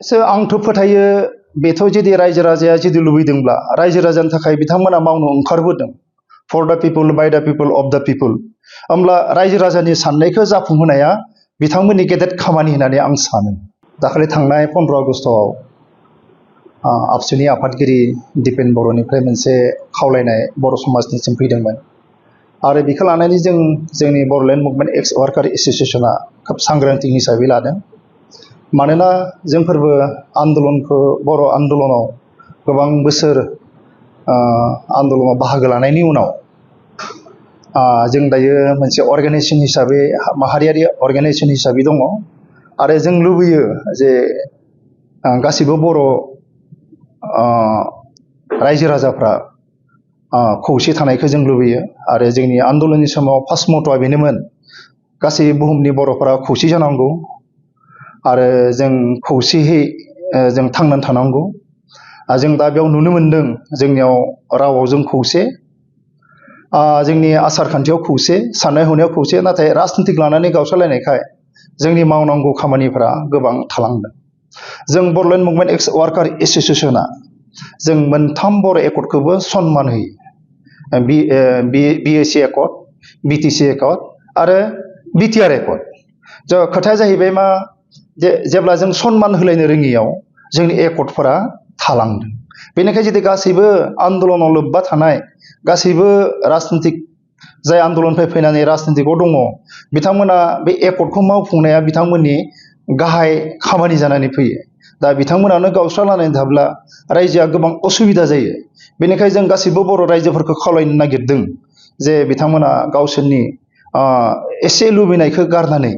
आंथ' फोथायो बेथ' जुदि रायजो राजाया जुदि लुबैदोंब्ला रायजो राजानि थाखाय बिथांमोना मावनो ओंखारबोदों for the people by the people of the people होमब्ला रायजो राजानि साननायखौ जाफुंहोनाया बिथांमोननि गेदेर खामानि होननानै आं सानो। दाखालि थांनाय 15 आगस्टआव आबसुनि आफादगिरि दिपेन बर'निफ्राय मोनसे खावलायनाय बर' समाजनिसिम फैदोंमोन आरो बेखौ लानानै जोंनि बर'लेण्ड मुभमेन्ट एक्स वार्कार एस'सिएशना खोब सांग्रांथि हिसाबै लादों। मानोना जोंफोरबो आन्दलनखौ बर' आन्दलनाव गोबां बोसोर आन्दलनाव बाहागो लानायनि उनाव जों दायो मोनसे अर्गानाइजेसन हिसाबै माहारियारि अर्गानाइजेसन हिसाबै दङ आरो जों लुबैयो जे गासिबो बर' रायजो राजाफ्रा खौसे थानायखौ जों लुबैयो आरो जोंनि आन्दलननि समाव फार्स्ट मट'आ बेनोमोन गासै बुहुमनि बर'फोरा खौसे जानांगौ आरो जों खौसेयै जों थांनानै थानांगौ। जों दा बेयाव नुनो मोनदों जोंनियाव रावाव जों खौसे, जोंनि आसार खान्थियाव खौसे, साननाय हनायाव खौसे, नाथाय राजनितिक लानानै गावस्रालायनायखाय जोंनि मावनांगौ खामानिफोरा गोबां थालांदों। जों बर'लेण्ड मुभमेन्ट एक्स वार्कार एस'सिएशना जों मोनथाम बर' एकर्डखौबो सन्मान होयो। बिएसि एकर्ड, बिटिसि एकर्ड आरो बिटिआर एकर्ड। खोथाया जाहैबाय मा जेब्ला जों सन्मान होलायनो रोङियाव जोंनि एकर्डफोरा थालांदों। बेनिखायनो जुदि गासैबो आन्दलनाव लोब्बा थानाय गासैबो राजनितिक जाय आन्दलननिफ्राय फैनानै राजनितिकआव दङ बिथांमोना बे एकर्डखौ मावफुंनाया बिथांमोननि गाहाय खामानि जानानै फैयो। दा बिथांमोनानो गावस्रालायनानै थाब्ला रायजोआ गोबां असुबिदा जायो। बेनिखायनो जों गासैबो बर' रायजोफोरखौ खावलायनो नागिरदों जे बिथांमोना गावसोरनि एसे लुबैनायखौ गारनानै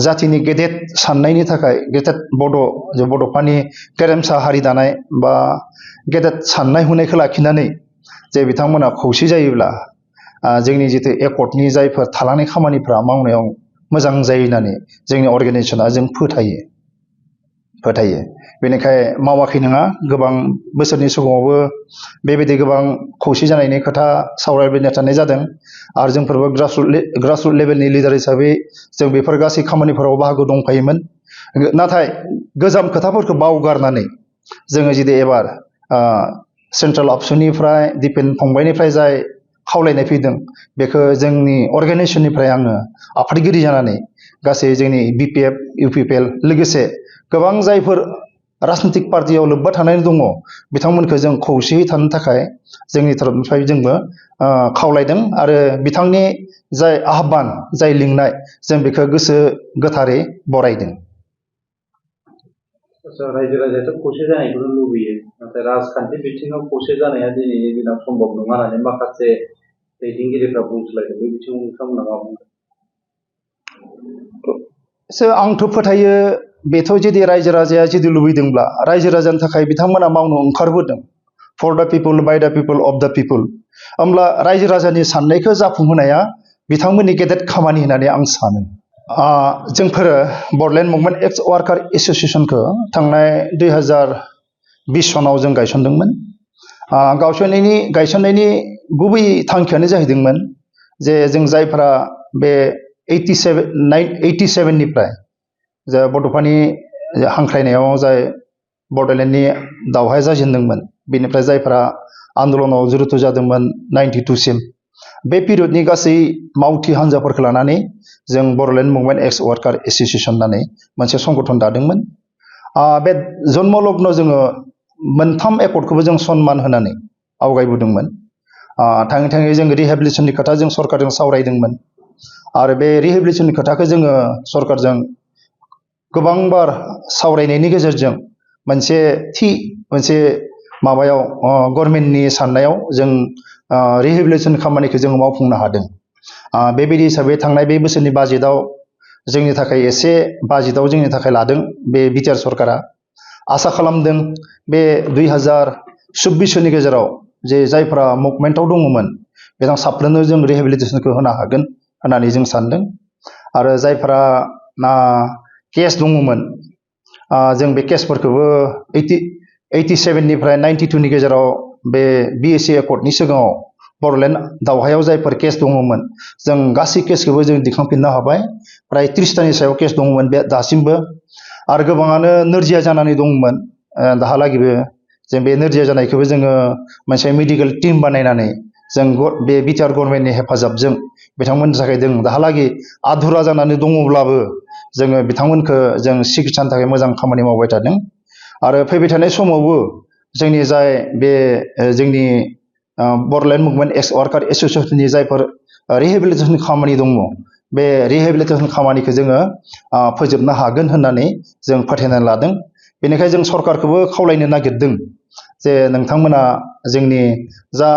जातिनि गेदेर साननायनि थाखाय गेदेर बड'फानि गेरेमसा हारि दानाय बा गेदेर साननाय हनायखौ लाखिनानै जे बिथांमोना खौसे जायोब्ला जोंनि जितु एकर्डनि जायफोर थालांनाय खामानिफ्रा मावनायाव मोजां जायो होननानै जोंनि अर्गानाइजेसना जों फोथायो। बेनिखायनो मावाखै नङा, गोबां बोसोरनि सिगाङावबो बेबायदि गोबां खौसे जानायनि खोथा सावरायबाय थानाय जादों आरो जोंफोरबो ग्रासरुट लेभेलनि लिडार हिसाबै जों बेफोर गासै खामानिफोराव बाहागो दंफायोमोन। नाथाय गोजाम खोथाफोरखौ बावगारनानै जोङो जुदि एबार सेन्ट्रेल आबसुनिफ्राय दिपेन फंबायनिफ्राय जाय खावलायनाय फैदों बेखौ जोंनि अर्गानाइजेसननिफ्राय आङो आफादगिरि जानानै गासै जोंनि बिपिएफ इउपिपिएल लोगोसे गोबां जायफोर राजनितिक पार्टियाव लोब्बा थानाय दङ बिथांमोनखौ जों खौसेयै थानो थाखाय जोंनि तरफनिफ्राय जोंबो खावलायदों आरो बिथांनि जाय आह्वान जाय लिंनाय जों बेखौ गोसो गोथारै बरायदों। रायजो राजायाथ' खौसे जानायखौनो लुबैयो, नाथाय राजखान्थि बिथिङाव खौसे जानाया दिनैनि दिनाव सम्भब नङा होननानै माखासे दैदेनगिरिफ्रा बुंसोलायदों। बे बिथिङाव नोंथांमोना मा बुंदों? आंथ' फोथायो बेथ' जुदि रायजो राजाया जुदि लुबैदोंब्ला रायजो राजानि थाखाय बिथांमोना मावनो ओंखारबोदों for the people by the people of the people होमब्ला रायजो राजानि साननायखौ जाफुंहोनाया बिथांमोननि गेदेर खामानि होननानै आं सानो। जोंफोरो बर'लेण्ड मुभमेन्ट एक्स वार्कार एस'सिएशनखौ थांनाय 2020 सनाव जों गायसनदोंमोन। गायसननायनि गुबै थांखियानो जाहैदोंमोन जे जों जायफोरा बे 87निफ्राय जा बड'फानि हांख्रायनायाव जाय बड'लेण्डनि दावहाया जाजेनदोंमोन बेनिफ्राय जायफोरा आन्दलनाव जुरित जादोंमोन 92सिम बे पिरियडनि गासै मावथि हान्जाफोरखौ लानानै जों बर'लेण्ड मुभमेन्ट एक्स वार्कार एस'सिएशन होननानै मोनसे संगठन दादोंमोन। बे जन्म लग्न जोङो मोनथाम एकर्डखौबो जों सन्मान होनानै आवगायबोदोंमोन। थाङै थाङै जों रिहेबिलिटेसननि खोथा जों सरकारजों सावरायदोंमोन आरो बे रिहेबिलिटेसननि खोथाखौ जोङो सरकारजों गोबांबार सावरायनायनि गेजेरजों मोनसे माबायाव गभर्नमेन्टनि साननायाव जों रिहेबिलिटेसन खामानिखौ जों मावफुंनो हादों। बेबायदि हिसाबै थांनाय बे बोसोरनि बाजेटआव जोंनि थाखाय एसे जोंनि थाखाय लादों बे बिटिआर सरकारा। आसा खालामदों बे 2024 गेजेराव जे जायफोरा मुभमेन्टआव दङमोन बिथां साफ्रोमनो जों रिहेबिलिटेसनखौ होनो हागोन होननानै जों सानदों। आरो जायफोरा केस दङमोन जों बे केसफोरखौबो 87निफ्राय 92नि गेजेराव बे बिएसि एकर्डनि सिगाङाव बड'लेण्ड दावहायाव जायफोर केस दङमोन जों गासै केसखौबो जों दिखांफिननो हाबाय। प्राय 30तानि सायाव केस दङमोन बे दासिमबो। आरो गोबाङानो नोरजिया जानानै दंमोन दाहालागिबो जों बे नोरजिया जानायखौबो जोङो मोनसे मेडिकेल टिम बानायनानै जों बे बिटिआर गभर्नमेन्टनि हेफाजाबजों बिथांमोननि थाखाय जों दाहालागि आधुरा जानानै दङब्लाबो जोङो बिथांमोनखौ जों सिकित्सानि थाखाय मोजां खामानि मावबाय थादों आरो फैबाय थानाय समावबो जोंनि जाय बे जोंनि बड'लेण्ड मुभमेन्ट एक्स वार्कार एस'सियेसननि जायफोर रिहेबिलिटेसन खामानि दङ बे रिहेबिलिटेसन खामानिखौ जोङो फोजोबनो हागोन होननानै जों फोथायनानै लादों। बेनिखायनो जों सरकारखौबो खावलायनो नागिरदों जे नोंथांमोना जोंनि जा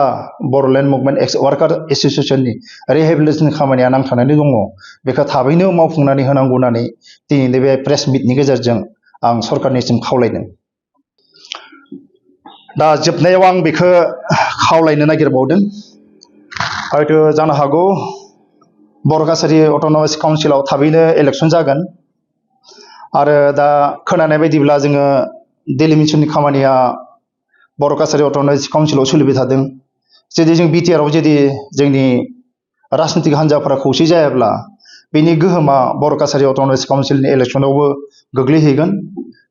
बड'लेण्ड मुभमेन्ट एक्स वार्कार एस'सियेसननि रिहेबिलिटेसन खामानिया नांथानानै दङ बेखौ थाबैनो मावफुंनानै होनांगौ होननानै दिनैनि बे प्रेस मिटनि गेजेरजों आं सरकारनिसिम खावलायदों। दा जोबनायाव आं बेखौ खावलायनो नागिरबावदों, हयथ' जानो हागौ बर' काछारी अट'नमास काउन्सिलाव थाबैनो इलेक्सन जागोन आरो दा खोनानाय बायदिब्ला जोङो डेलिमिटेसननि खामानिया बर' काछारी अट'नमास काउन्सिलाव सोलिबाय थादों। जुदि जों बिटिआरआव जुदि जोंनि राजनितिक हान्जाफोरा खौसे जायाब्ला बेनि गोहोमा बर' काछारी अट'नमास काउन्सिलनि इलेक्सनावबो गोग्लैहैगोन।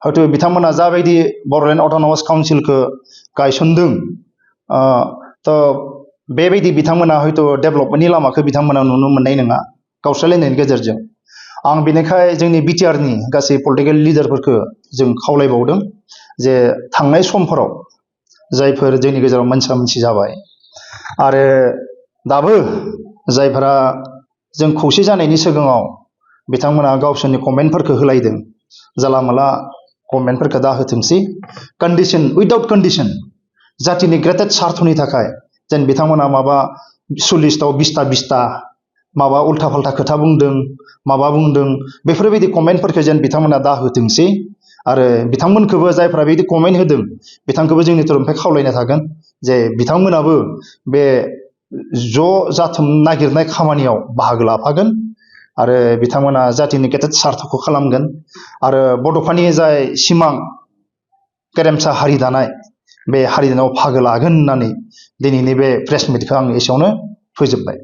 हयथ' बिथांमोना जाबायदि बड'लेण्ड अट'नमास काउन्सिलखौ गायसनदों थ' बेबायदि बिथांमोना हयथ' डेभेलपमेन्टनि लामाखौ बिथांमोना नुनो मोननाय नङा गावस्रालायनायनि गेजेरजों। आं बेनिखाय जोंनि बिटिआरनि गासै पलिटिकेल लिडारफोरखौ जों खावलायबावदों जे थांनाय समफोराव जायफोर जोंनि गेजेराव मोनसा मोनसि जाबाय आरो दाबो जायफोरा जों खौसे जानायनि सिगाङाव बिथांमोना गावसोरनि कमेन्टफोरखौ होलायदों, जाला माला कमेन्टफोरखौ दा होथोंसै। कन्डिसन उइदाउट कन्डिसन जातिनि ग्रेटेड सार्थनि थाखाय जेन बिथांमोना माबा 40टाव 20टा माबा उल्था फाल्था खोथा बुंदों माबा बुंदों बेफोरबायदि कमेन्टफोरखौ जेन बिथांमोना दा होथोंसै आरो बिथांमोनखौबो जायफ्रा बिदि कमेन्ट होदों बिथांखौबो जोंनि तरफनिफ्राय खावलायनाय थागोन जे बिथांमोनाबो बे ज' जाथुम नागिरनाय खामानियाव बाहागो लाफागोन आरो बिथांमोना जातिनि ग्रेटेड सार्थखौ खालामगोन आरो बड'फानि जाय सिमां गेरेमसा हारि दानाय बे हारि दानायाव बाहागो लागोन होननानै दिनैनि बे प्रेस मिटखौ आं एसेयावनो फोजोबबाय।